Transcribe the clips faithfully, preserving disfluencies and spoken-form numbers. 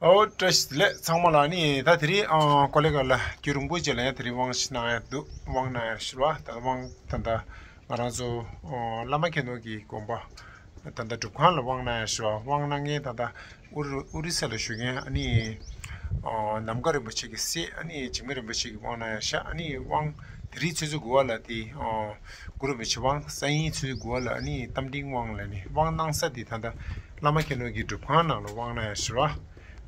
ཨོ་བཀྲ་ཤིས་བདེ་ལེགས་ཚང་མ་ལ། ནི་ད་དེ་རིང་ཨ་ཀོ་ལི་གྷལ་ལ་རྒྱུན་རིང་པོ་ཅིག་ལ་ཡང་དེ་རིང་དབང་ཞིག་གནང་ཡ་འདུག་དབང་གནང་ཡ་ཞུ་བ། ད་དབང་ད་ད་ང་རང་ཚོ་ཨ་བླ་མ་མཁན་ནོར་གྱི་དགོན་པ་ད་ད་སྒྲུབ་ཁང་ལ་དབང་གནང་ཡ་ཞུ་བ། དབང་གནང་མཁན་ད་ད་ཨུ་རུ་ཨུ་རི་ས་ལ་བཞུགས་མཁན་ཨ་ནི་ཨ་ནམ་མཁའ་རིན་པོ་ཆེ་གི་སྲས་ཨ་ནི་འཇིགས་མེད་རིན་པོ་ཆེ་གི་དབང་གནང་ཡ་ཤག་ཨ་ནི་དབང་དེ་རིང་ཆུ་ཚོད་དགུ་པ་ལ་དེ་ཨ་གུ་རུ་རིན་པོ་ཆེ་དབང་སང་ཉིན་ཆུ་ཚོད་དགུ་པ་ལ་ཨ་ནི་རྟ་མགྲིན་དབང་ལ་ནི་དབང་གནང་ས་དེ་ད་ལྟ་བླ་མ་མཁན་ནོར་གྱི་སྒྲུབ་ཁང་ནང་ལ་དབང་གནང་ཡ་ཞུ་བ།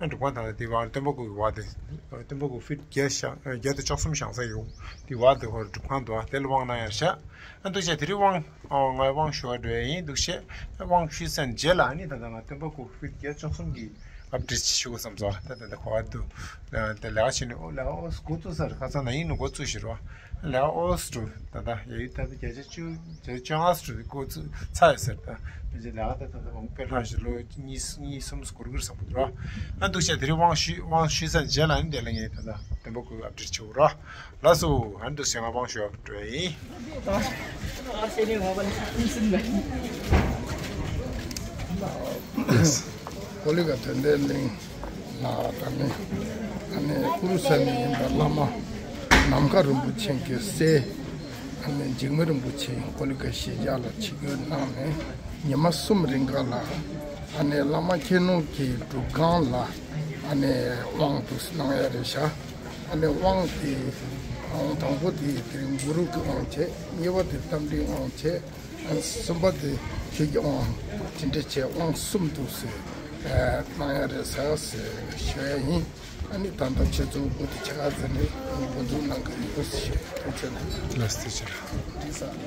ཨ་སྒྲུབ་ཁང་ད་ལྟ་དེ་བར་སྟོན་པ་སྐུ་གི་བར་དེ་སྟོན་པ་སྐུ་ཕིཊ་བརྒྱ་བཞེངས་བརྒྱ་དང་བཅུ་གསུམ་བཞེངས་ས་ཡོད། དེ་བར་དེ་ཧོར་སྒྲུབ་ཁང་དུ་དེ་ལ་དབང་གནང་ཡ་ཤག་ཨ་འདུག་བྱས་དེ་རིང་དབང་ཨོ་ང་དབང་ཞུ་བ་འགྲོ་ཡ་ཡིན། འདུག་བྱས་དབང་ཞུས་ཚར་རྗེས་ལ་ཨ་ནི་ད་ལྟ་ང་སྟོན་པ་སྐུ་ཕིཊ་བརྒྱ་བཅུ་གསུམ་གྱི་ཨབ་ཌེཊ་ཞུ་དགོས་བསམ་སོང་། ད་ད་ད་གོ་བ་འདུག་ད་ལས་ཀ་བྱས་ནས་ཨོ་ལས་ཀ་ཨོ་འགོ་བཙུགས་ཚར། ཁ་སང་ན་ཡིན་ནོ་འགོ་བཙུགས་ཤི་རོ། ལས་ཀ་ཨོ་སི་ཏུ་ད་ད་ཡ་ཡུལ་ད་ད་བརྒྱ་ཆ་བཅུ་བརྒྱ་ཆ་བཅོ་ལྔ་སི་ཏུ་འགོ་བཙུགས་ཚར་ཡོད་ཟེར། ད་ད་ཅི་ལས་ཀ་ད་ད་ད་འོང་དཔེ་ལྷག་ཞིག་ལོ་གཉིས་གཉིས་གསུམ་སྐོར་གྱུར་བསམ་གྱི་འདུག་ཨ་འདུག་བྱས་དེ་རིང་དབང་ཞུས་དབང་ཞུས་ཚར་རྗེས་ལ་ཨ་ནི་དེ་ལ་ངས་ད་ད་སྟོན་པ་སྐུ་ཨབ་ཌེཊ་བྱེད་དགོས་རོ། ལགས་སོ། ཨ་འདུག་བྱས་ང་དབང་ཞུ་བ་འགྲོ་ཡ་ཡིན། ཀོ་ལི་གྷལ་དོན་ལྡན་གླིང་ལ་ད་ནི་ཨ་ནི་ཨུ་རུ་ས་ནས་ཡིན་པ་བླ་མ་ནམ་མཁའ་རིན་པོ་ཆེ་གི་སྲས་ཨ་ནི་འཇིགས་མེད་རིན་པོ་ཆེ་ཀོ་ལི་གྷལ་གཞིས་ཆགས་ལ་ཆིབས་བསྒྱུར་གནང་ནས་ཉི་མ་གསུམ་རིང་ག་ལ་ཨ་ནི་བླ་མ་མཁན་ནོར་གྱི་སྒྲུབ་ཁང་ལ་ཨ་ནི་དབང་དུ་གནང་ཡ་རེད་ཤག་ཨ་ནི་དབང་དེ་དབང་དང་པོ་དེ་དེ་རིང་གུ་རུ་གི་དབང་བྱས། གཉིས་པ་དེ་རྟ་མགྲིན་དབང་བྱས། ཨ་ནི་གསུམ་པ་དེ་ཁྱེད་ཀྱི་དབང་ཇི་འདྲ་བྱས་དབང་གསུམ་དུ་ཟེར་གནང་ཡ་རེད་ཟེར་ཞུ་ཡ་ཡིན། ཨ་ནི་ད་ལྟ་ཁྱེད་ཚོ་བུ་དེ་ཆ་ག་ཟེར་ནས་འགོ་འཛུགས་གནང་གི་ཡོད་ཞེས་ཐུགས་རྗེ་ཆེ། ལགས་སོ། ཐུགས་རྗེ་ཆེ།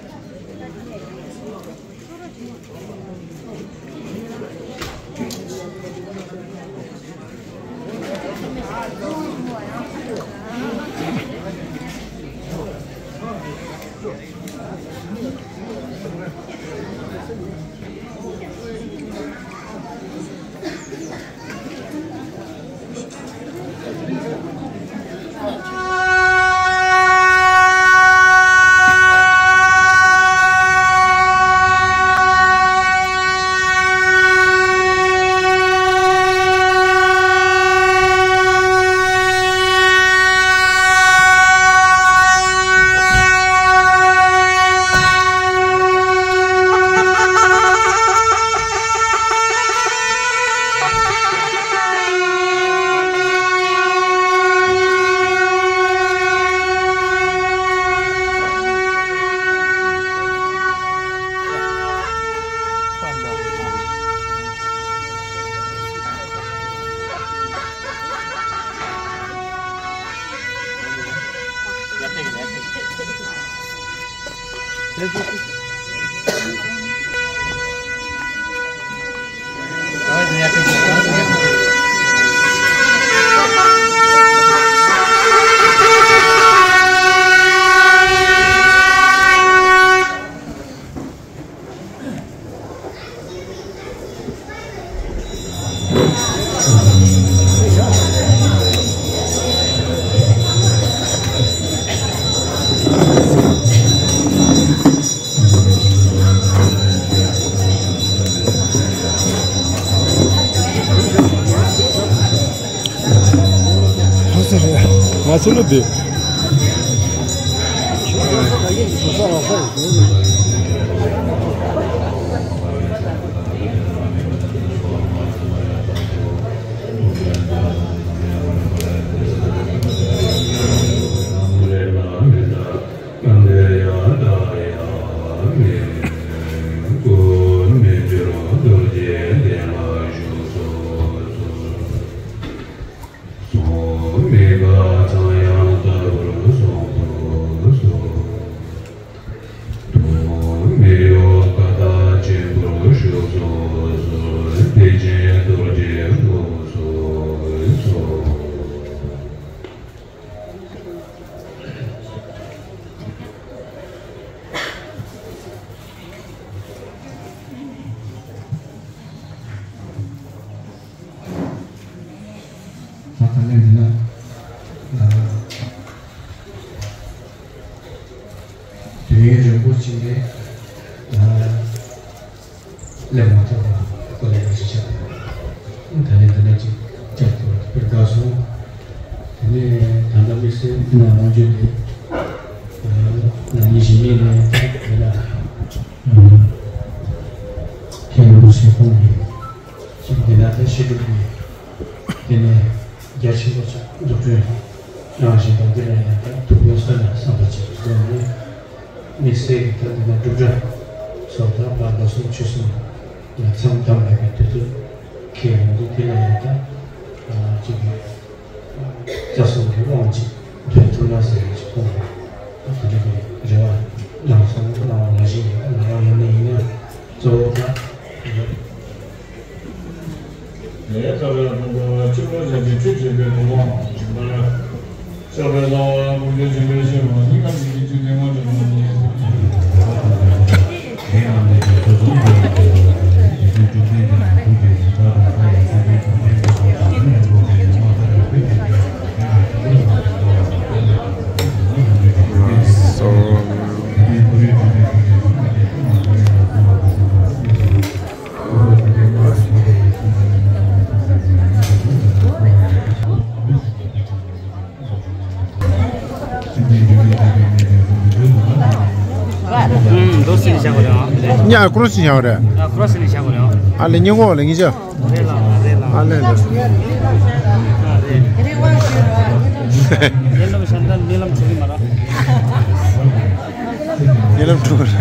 ང་ཚོ་ལ་དེ། ད་ད་ལན་འདི་ན། དུས་ཡུན་རིང་པོ་ཅིག་ནས། སླེབས་མ་ཐུབ་པ་ཀོ་ལི་གྷལ་གཞིས་ཆགས། ད་ལན་འདི་ན་ཅིག་བསྐྱར་དུ་ སོང་། དེ་ནས་ད་ལྟ་དམིགས་བསལ་ནང་ལོངས་སྤྱོད་དེ་ནང་ཉིན་གཞི་ནས་ནས་དེ་ལ་ཁྱེད་རང་ཚོ་ཁོང་གིས་ཅིག་འདི་ན་ད་ཤི་སྒྲུབ་ཀྱི་དེ་ནས་རྒྱ་ཆེན་པོ་ཅིག་འཛུགས་སྐྲུན་གནང་བཞིན་པ་འདི་ལ་ཡང་ད་ཐུགས་ཕན་གསོས་ན་བསམ་པ་ཅིག་དགོས་ནས། དམིགས་བསལ་གྱི་ད་འདི་ན་སྒྲུབ་གྲྭ་སོགས་དང་བར་ཟླ་གསུམ་ཕྱོགས་གསུམ་ལ་མཚམས་བསྡམས་པའི་དུས་ཚོད་འཁེལ་ཡོང་དུས་དེ་ལ་ཡང་ད་ཅིག་རྩ་གསུམ་གྱི་དབང་ཅིག་འདོན་ཐུབ་ན་ཟེར་ཡག་ཅིག་ཁོང་གིས་ད་དེ་འདྲ་གི་རེ་བ་གནང་སོང་། གནང་བ་ནང་བཞིན་ཡིན། ང་རང་ཡིན་ན་ཡིན་ན་གཙོ་བོ་ད་དེ་འདྲ། ལས་ཀ་བའི་དགོངས་པ་ལ་སྤྱི་བོར་བཞག་སྟེ་ཁྲུས་བྱེད་པའི་གོ་འཕང་སྦྱིན་པར་ཕྱག་འཚལ་ལོ། དགོངས་རྒྱུ་སྦྱིན་པའི་ཕྱིར་མ་ཉིད་ཀྱི་རྒྱུད་ཀྱི་ལེགས་མ་དྲན་པ་ཉིད། ཉ་ཀྲོ་སི་ཉ་རེད། ཨ་ཀྲོ་སི་ནས་བཞག་དགོས་རེད། ཨ་ལེ་ཉིན་གོ་ལེ་ཉིན་ཅ། རེད་ལ་རེད་ལ། ཨ་ལེ་ལེ། རེད་ལ་ཤ་འདྲ་ཉེ་ལམ་ཆུ་རི་མ་ར། ཉེ་ལམ་ཁྲུ་རེད།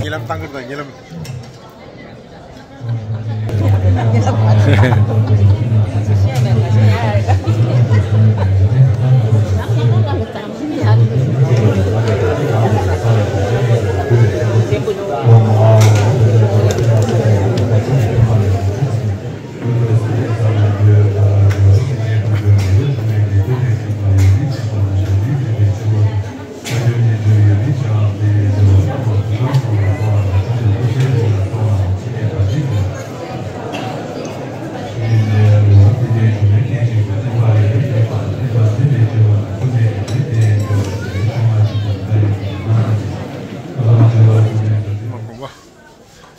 ཉེ་ལམ་བཏང་གི་རེད། ཉེ་ལམ།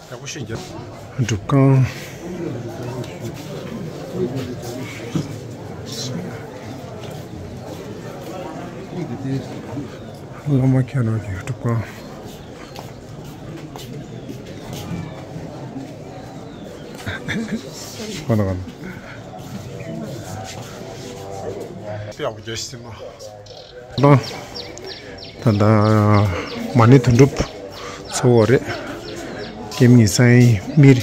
ཡག་པོ་ཞིག་རྒྱབ། སྒྲུབ་ཁང་། བླ་མ་མཁྱེན་ནོ་གི་སྒྲུབ་ཁང་། ཁོ་ན་ཁོ་ན། ཡག་པོ་རྒྱབ་ཤིག་སེམས་མ། ད་ད་ད་མ་ཎི་དོན་གྲུབ་ཚོ་བོ་རེད། ཀེམ་ཉི་སའི་མིར།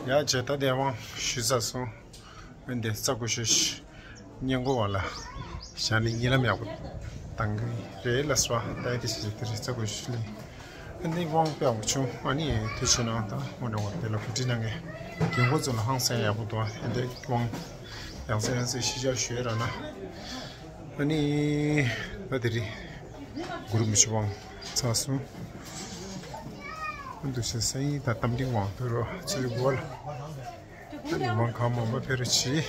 ཡ་ཇེ་ད་དེ་བང་ཞུ་ས་སོང་། འདི་རྩ་དགོས་ཤེས་ཤིག་སྙན་གོ་བ་ལ་བཞག་ནས་གཉིད་ལམ་ཡག་པོ་བཏང་གི་རེད་ལ་སོ། ད་དེ་ཞིག་དེ་རེད། རྩ་དགོས་ཤེས་ལས་འདི་དབང་དཔེ་ཡག་པོ་བྱུང་། ཨ་ནི་དེ་བྱས་ན་ད་དངོས་གནས་དེ་ལ་གོ་སྒྲིག་གནང་མཁན་རྒན་གོག་ཚོ་ལ་ཧང་སང་ཡག་པོ་འདུག་ཨ་འདི་དབང་ཡང་སེ་ཡང་སེ་ཤེས་བྱ་ཞུ་ཡ་ར་ན། ཨ་ནི་ད་དེ་རེད། གུ་རུ་མི་ཆུ་དབང་ཚ་སོང་། ཨ་འདུག་ཤེས་སེ་ཡིན། ད་གཏམ་འདི་དབང་དུ་རོ་ཚུལ་གོ་ལ། མི་མང་གང་མང་པོ་ཕེབས་རོགས་གྱིས།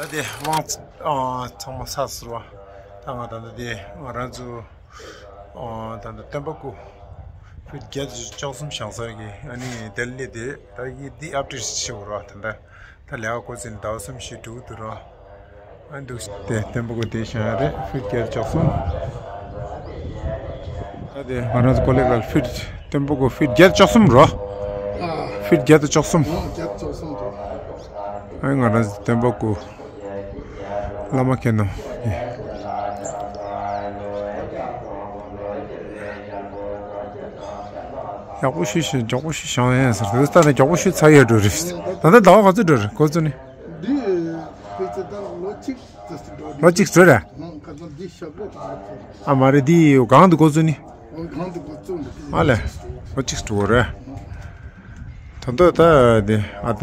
ད་དེ་དབང་ཚང་མ་ཚར་སོང་བ། ད་ང་ད་ལྟ་དེ་ང་རང་ཚོ་ད་ལྟ་སྟོན་པ་སྐུ་ཕུད་བརྒྱད་ཅུ་གྱ་གསུམ་བཞེངས་ས་གི་ཨ་ནི་དེ་སླེབས་དེ་ད་ཡིད་འདི་ཨབ་ཌེཊ་ཞིག་བྱེད་དགོས་ར། ད་ལྟ་ད་ལས་ཀ་འགོ་ཚུགས་ནས་ཟླ་བ་གསུམ་བཞི་དྲུག་འདུག་ར། ཨ་འདུག་སྟེ་སྟོན་པ་སྐུ་དེ་བཞེངས་ཡ་རེད། ཕུད་བརྒྱད་ཅུ་གྱ་གསུམ། ད་དེ་ང་རང་ཚོ་ཀོ་ལེ་གལ་ཕུད་སྟོན་པ་སྐུ་ཕུད་བརྒྱད་ཅུ་གྱ་གསུམ་རོ། ཕུད་བརྒྱད་དང་གྱ་གསུམ། ཨ་ང་རང་ཚོ་སྟོན་པ་སྐུ་བླ་མ་མཁྱེན་ནོ། ཨ་ནི་ང་རང་ཚོ་སྟོན་པ་སྐུ་བླ་མ་མཁྱེན་ནོ། མགྱོགས་པོ་ཞིག་བཞེངས། མགྱོགས་པོ་ཞིག་བཞེངས་ཡིན་ཟེར། དེ་ལྟ་ན་མགྱོགས་པོ་ཞིག་ཚར་ཡོད་འགྲོ་རེད། ད་ལྟ་ཟླ་བ་ག་ཚོད་འགྲོ་རེད། འགོ་བཙུགས་ནས། འདི་ཕལ་ཆེར་ད་ལོ་གཅིག་ཙམ་ཞིག་འགྲོ་རེད། ལོ་གཅིག་ཙམ་རེད། ཁ་སང་འདི་ཞབས་བྲོ་དང་། ཨ་མ་རེད། འདི་གང་དུ་འགོ་བཙུགས་ནི། གང་དུ་འགོ་བཙུགས་ནི། ཨ་ལས། ལོ་གཅིག་འགྲོ་རེད། ད་ལྟ་ད་འདི་ཨ་ད་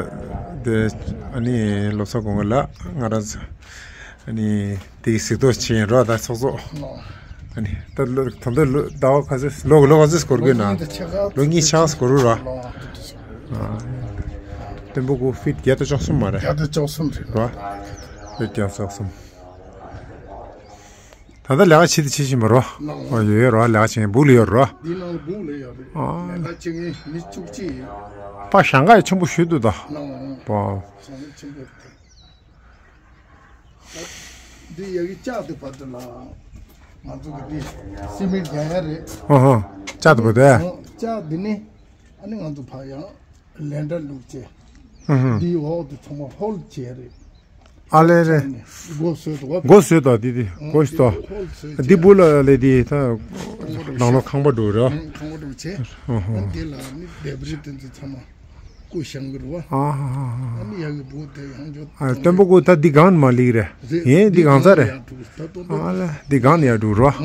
འདི་ཨ་ནི་བློ་བཟང་སྐུ་ངོ་ལགས། ང་རང་ཚོ་ཨ་ནི་དེའི་གཟིགས་རྟོག་བྱེད་ཡིན་རོགས། ད་ཚོགས་གཙོ། ཨ་ནི་ད་ལོ་ད་ལྟ་ལོ་ཟླ་བ་ག་ཚོད། ལོ་ལོ་ག་ཚོད་འགོར་གི་ན། ལོ་གཉིས་ཆགས་འགོར་རོགས། ཨ། སྟོན་པ་སྐུ་ཕིཊ་བརྒྱ་དང་བཅུ་གསུམ་མ་རེད། བརྒྱ་དང་བཅུ་གསུམ་རེད། རོ། ཕིཊ་བརྒྱ་དང་བཅུ་གསུམ། ད་ལྟ་ལས་ཀ་བྱེད་དུ་བྱེད་བཞིན་པ་རོ། ཨོ་ཡོད་ཡོད་རོ། ལས་ཀ་བྱེད་མཁན་སྦུག་ལ་ཡོད་རོ། འདི་ནང་སྦུག་ལ་ཡོད་རེད། ཨ། ལས་ཀ་བྱེད་མཁན་མི་བཅུ་གཅིག་ཡོད། པ་ཞང་ཁ་ཡ་ཆེན་པོ་ཞུ་འདུག་ད། པ། ཞང་ཁ་ཆེན་པོ་དེ། འདི་ཡ་གི་ལྕགས་དེ་བར་དུ་ལ། ང་ཚོ་གི་འདི་སི་མེན་ཊི་རྒྱག་ཡ་རེད། ཨ་ཧ། ལྕགས་དེ་བར་དུ། ཨོ། ལྕགས་འདི་ནི་ཨ་ནི་ང་ཚོ་ཕར་ཡང་ལན་ཌར་བླུགས་བྱས། ཨ་ཧ། འདིའི་འོག་ཏུ་ཚང་མ་ཧོལ་བྱས་རེད། ཨ་ལས་རེད། སྒོ་བཟོས་འདུག་ག། སྒོ་བཟོས་འདུག་འདི་འདི་སྒོ་ཞིག་འདུག། ཧོལ་བཟོས་བྱས། འདི་སྦུག་ལ་ལས་འདི་ད་ནང་ལོགས་ཁང་པ་འདུག་ར། ཁང་པ་འདུག་བྱས། ཨ་ཧ། འདི་ལ་ནི་ལྡེབས་རིས་དེ་ཚོ་ཚང་མ། སྐུ་བཞེངས་གི་རེད་བ། ཨ་ཧ་ཧ་ཧ། ཨ་ནི་ཡ་གི་སྦུག་དེ་ཡང་འཇོག་ཨ། སྟོན་པ་སྐུ་ད་འདི་སྒང་མ་ལིག་རེད། རེད། ཡིན་འདི་སྒང་རྩ་རེད། ཡར་འགྲོ་ད་སྟོན་པ། ཨ་ལ་འདི་སྒང་ནས་ཡར་འགྲོ་རོ། ཨ།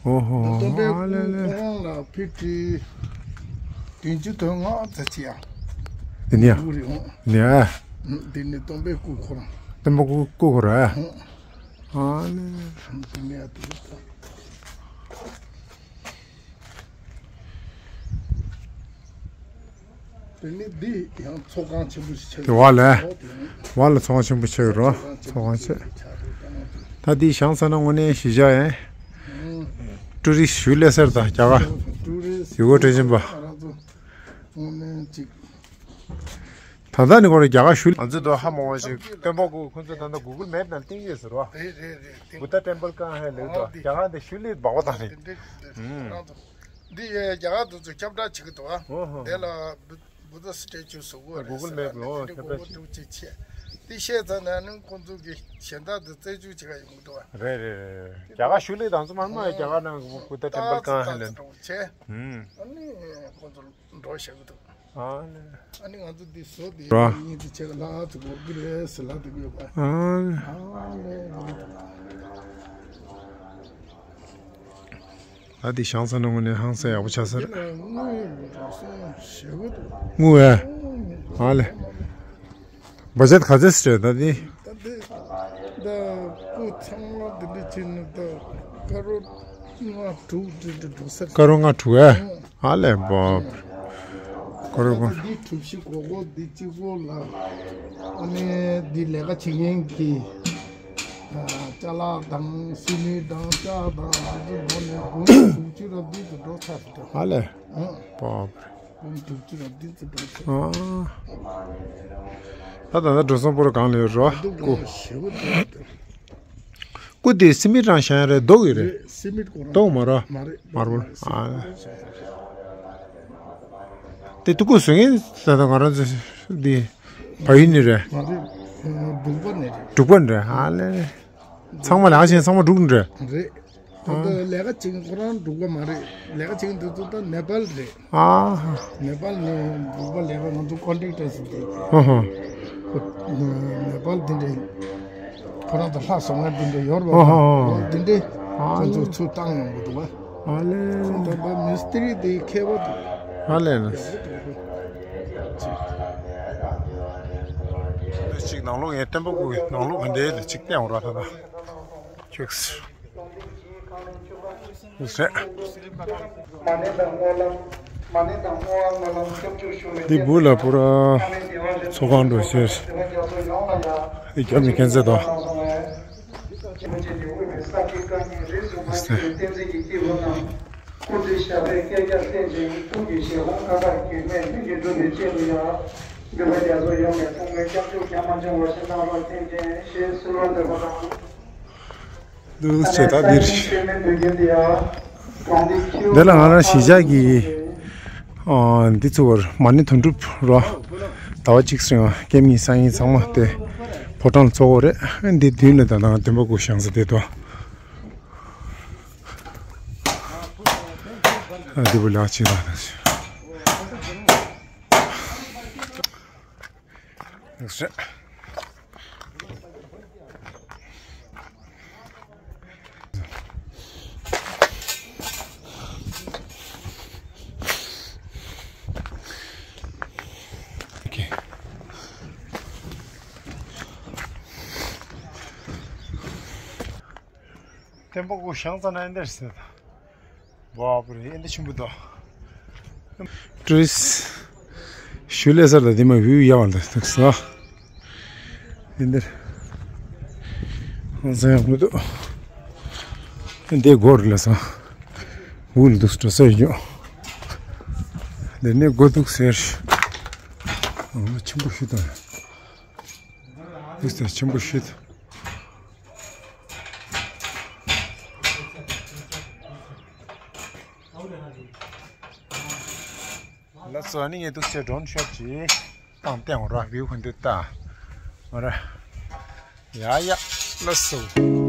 ཨོ་ཧོ། སྟོན་པའི་ཨ་ལེ་ལེ། སྐུ་ཁོ་རང་ལ་ཕི་ཏི་བདུན་ཅུ་དོན་ལྔ་ཙམ་ཅིག་ཡ། འདི་ནི་ཡ། སྦུག་རེད། ཨོ། ནི་ཡ། འདི་ནི་སྟོན་པའི་སྐུ་ཁོ་རང་། སྟོན་པ་སྐུ་སྐུ་ཁོ་རང་། ཨོ། ཨ་ལེ། འདི་ནི་ཡ་དེ་རེད། དེ་ནི་འདི་ཡང་ཚོགས་ཁང་ཆེན་པོ་ཞིག་ཆགས། དེ་བ་ལས། ཨོ་དེ་ནི། བ་ལ་ཚོགས་ཁང་ཆེན་པོ་ཆགས་ཡོད་རོ། ཚོགས་ཁང་ཆེ། ད་འདི་བཞེངས་ཚར་ན་དངོས་གནས་གཞིས་ཆགས་ཡིན། ཨང་། ཀྲུ་རི་སི་ཞུ་ལས་སར་དང་རྒྱ་གར། ཀྲུ་རི་སི་ཡུལ་སྐོར་སྤྲོ་འཆམ་པ། ང་རང་ཚོ་དངོས་གནས་ཅིག་ད་ལྟ་ནི་ཁོ་རང་རྒྱ་གར་ཞུ། ང་ཚོས་དོ་ཧ་མ་གོ་ཞིག་སྟོན་པ་སྐུ་ཁོ་ཚོས་ད་ལྟ་གུ་གལ་མེབ་ནང་བཏིང་ཡོད་ཟེར་བ། རེད་རེད་རེད། བཏིང་། བུདྡྷ་ཊེམ་པལ་ཀང་ཧེ་ལེགས་དོ། རྒྱ་གར་འདི་ཤུ་ལི་སྦག་པ་དང་རེད། འདི་འདྲ་འདི་འདྲ། ཨང་། ང་རང་ཚོ་འདི་ཡ་རྒྱ་གར་དུ་ཚོ་ཁྱབ་བསྒྲགས་བྱེད་ཀྱི་འདུག་ཨ། ཨོ་ཧོ། དེ་ལ་བུ་བུདྡྷ་སི་ཊེ་ཅུ་བཟོ་དགོས་རེད་ཟེར། གུ་གལ་མེབ་ལ་ཨོ་ཁྱབ་བསྒྲགས་བྱེད། འདི་བཤད་ཚར་ན་ནི་ཁོང་ཚོ་གི་གཞན་དག་ཏུ་རྩད་གཅོད་བྱེད་ག་ཡོང་གི་འདུག་ཨ། རེད་རེད་རེད། རྒྱ་གར་ཤུ་ལི་དང་ཚོ་མ་མ་རྒྱ་གར་ནང་གི་བུདྡྷ་ཊེམ་པལ་ཀང་ཧེ་ལེགས། ཨང་། ཨ་ནི་ཁོང་ཚོ་འགྲོ་བཞག་གི་འདུག་ཨ་ནི། ཨ་ནི་ང་ཚོ་འདི་བཟོ་དེ་ར། གཉིས་དེ་ཆེ་ག་ལ་ཚོ་འགོར་གི་རེད་ཟེར་ལབ་དེ་གི་ཡོད་པ། ཨ་ནི། ཨ་ནི། ད་འདི་བཞེངས་ས་ནང་ངོས་ནས་ཧང་སང་ཡག་པོ་ཆགས་ས་རེད། དངུལ་ཡོད་འགྲོ་སོང་ཞེ་པོ་འདུག་དངུལ་ཨེ། ཨ་ལེ། བ་ཇེཊ་ག་ཚོད་ཟེར་ད་འདི། ད་འདི་ད་སྐུ་ཚང་མ་འདི་འདྲ་བྱས་ནས་ད་ཀ་རོར་ལྔ་དྲུག་འདྲ་འདྲ་འགྲོ་ས་རེད། ཀ་རོར་ལྔ་དྲུག་ཨེ། ཨ་ལེ་བོ། ཀ་རོར་ལྔ། འདི་གྲུ་བཞི་སྒོར་སྒོར་འདི་གཅིག་པོ་ལ་ཨ་ནི་འདི་ལས་ཀ་བྱེད་མཁན་གྱི་ཅ་ལག་དང་སི་མེན་དང་ལྕགས་དང་འདི་ཚོ་འགྲོ་ནས་འབུམ་དྲུག་ཅུ་རབ་འདི་ཚོ་འགྲོ་ཚར་རེད། ཨ་ལེ། ཨང་། བོ། འབུམ་དྲུག་ཅུ་རབ་འདི་ཚོ་འགྲོ་ཚར། ཨང་། ད་ད་ད་འགྲོ་སོང་པོ་ར་གང་ལས་རོ། སྐུ། ཞེ་པོ་འདུག་སྐུ་དེ་སི་མེན་ཊི་རང་བཞེངས་རེད། རྡོ་གི་རེད། རེད། སི་མེན་ཊི་ཁོ་རང་རྡོ་མ་ར། མ་རེད། མར་བལ། ཨ། དེ་ཐུག་ཁུ་བཟོ་མཁན་ད་ལྟ་ང་རང་ཚོ་འདི་བལ་ཡུལ་ནས་རེད། མ་རེད། འབྲུག་པ་ནས་རེད། འབྲུག་པ་ནས་རེད། ཨ་ལེ་ལེ། ཚང་མ་ལས་ཀ་བྱེད་མཁན་ཚང་མ་འབྲུག་ནས་རེད། རེད། ད་ལྟ་ལས་ཀ་བྱེད་མཁན་ཁོ་རང་འབྲུག་པ་མ་རེད། ལས་ཀ་བྱེད་མཁན་དེ་ཚོ་ད་ནེ་པཱལ་རེད། ཨ་ཧ། ནེ་པཱལ་ནས་འབྲུག་པ་ལས་ཀ་ང་ཚོ་ཀོན་ཊེག་ཊར་ཟེར་དེ། ཧ་ཧ། ཁོ་ནེ་པཱལ་འདི་འདྲའི་ཁོ་རང་ཚོ་ལྷ་བཟོ་མཁན་འདི་འདྲ་ཡོད་རེད་པ། ཧ་ཧ། འདི་འདྲའི་ཨ་ཁོ་ཚོ་ཚུར་བཏང་ཡོང་གི་འདུག་པ། ཨ་ལེ། ཁོ་ཚོ་པ་མི་སི་ཏི་རི་དེ་མཁས་པོ་འདུག་ཨ་ལེ་ལེ། ཡག་པོ་འདུག་པ། ཅིག་ནང་ལོགས་ངས་སྟོན་པ་སྐུ་གི་ནང་ལོགས་ག་འདྲ་ལ་ཅིག་བསྟན་འོང་ར་ད་ད། ཁྱོད། ཟེར། འདི་སྦུག་ལ་པུ་ར་ཚོགས་ཁང་འགྲོ་ཤེས། ཨི་རྒྱབ་ནས་མཁྱེན་ཚད་དོ། ཟེར། འདུག་ཅེས་ད་འདིར། འདི་ལ་ང་རང་གཞིས་ཆགས་ཀྱི་ཨ་འདི་ཚོ་བར་མ་ཎི་དོན་གྲུབ་རོ། ཟླ་བ་གཅིག་རིང་ཀེམ་གཉིས་སང་ཉིན་ཚང་མ་དེ་ཕོ་བྲང་ཚོགས་འོ་རེད། འདི་མདུན་ལ་ད་ནང་སྟོན་པ་སྐུ་བཞེངས་ས་དེ་དོ། ཨ་འདི་བུ་ལག་ཅིག་ལ་ད། ཡག་སོ། ཨོ་ཁེ། ཐེམ་པ་ཀུ་ཤང་ཙ་ན་ཨེ་འདྲ་ཟེར་ད། བ་པུ་རེ་ཨེ་འདྲ་ཆེན་པོ་ད། ཀྲིས། ཞུ་ལེ་སར་ད་དེ་མ་བིའུ་ཡག་པ་ད་ཐུག་ས། ཨེ་འདྲ། ཧང་སང་ཡག་མི་འདུག་འདི་སྒོར་ལ་ས། འུལ་འདུག་སྤྲོ་ས་ཡོད། འདི་ནས་སྒོ་འདུག་ཟེར། ཨང་ཆེན་པོ་ཞིག་ད། འདུག་ཟེར་ཆེན་པོ་ཞིག་ད། ལགས་སོ། ཨ་ནི་ངས་འདུག་སེ་ཌོན་ཤོཊ་ཅིག་བཏང་སྟེ་འོང་ར། བིའུ་ག་འདུག་ལྟ། མ་ར། ཡ་ཡ། ལགས་སོ།